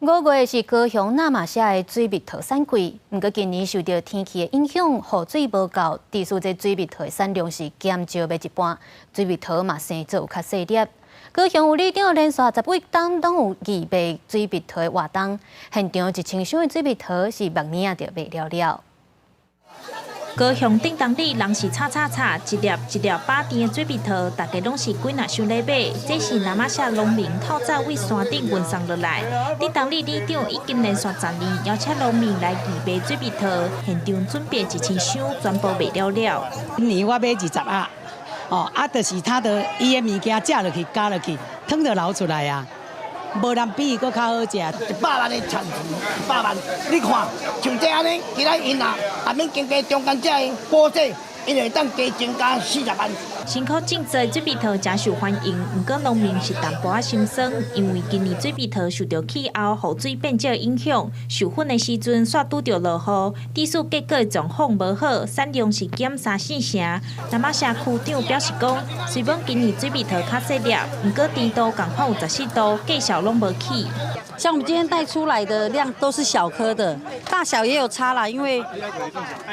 5月是高雄那瑪夏的水蜜桃產季，毋過今年受著天氣的影響，雨水無夠，致使這水蜜桃的產量是減少欲一半，水蜜桃嘛生做有較細粒。高雄有里長連續10幾冬攏有義賣水蜜桃的活動，現場1000箱的水蜜桃是目耳仔就賣了了。高雄頂當里人是吵吵吵，一粒一粒飽甜的水蜜桃，大家攏是幾若箱咧買。這是那瑪夏農民透早佇山頂運送落來。頂當里里長已經連續10年邀請農民來義賣水蜜桃，現場準備1000箱，全部賣了了。今年我買20盒，哦，啊，就是他的伊的物件食落去、咬落去，湯就流出來啊。無人比伊閣較好食。100萬的產值，100萬，你看，像這按呢，今仔𪜶啊，也免經過中間這个保底，𪜶會當加增加40萬。辛苦種植的水蜜桃誠受歡迎，毋過農民是淡薄仔心酸，因為今年水蜜桃受著氣候、雨水變少影響，授粉的時陣煞拄著落雨，致使結果的狀況無好，產量是減三四成。那瑪夏區長表示講，雖罔今年水蜜桃較細粒，毋過甜度仝款有14度，價數攏無起。像我們今天帶出來的量都是小顆的，大小也有差啦，因為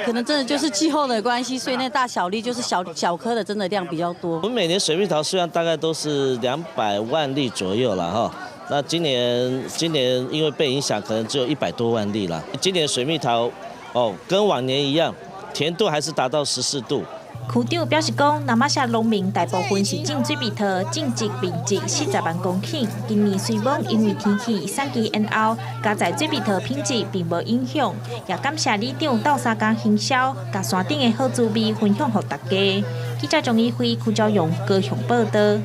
可能真的就是氣候的關係，所以那大小粒就是小小顆的，真的量比較多。我們每年水蜜桃數量大概都是200萬粒左右了哈，那今年因為被影響，可能只有100多萬粒了。今年水蜜桃哦，跟往年一樣，甜度還是達到14度。區長表示講，那瑪夏農民大部分是種水蜜桃，種植面積40萬公頃。今年雖罔因為天氣產期延後，佳哉水蜜桃品質並無影響，也感謝里長鬥相共行銷，共山頂的好滋味分享予大家。記者張怡輝、柯昭勇高雄報導。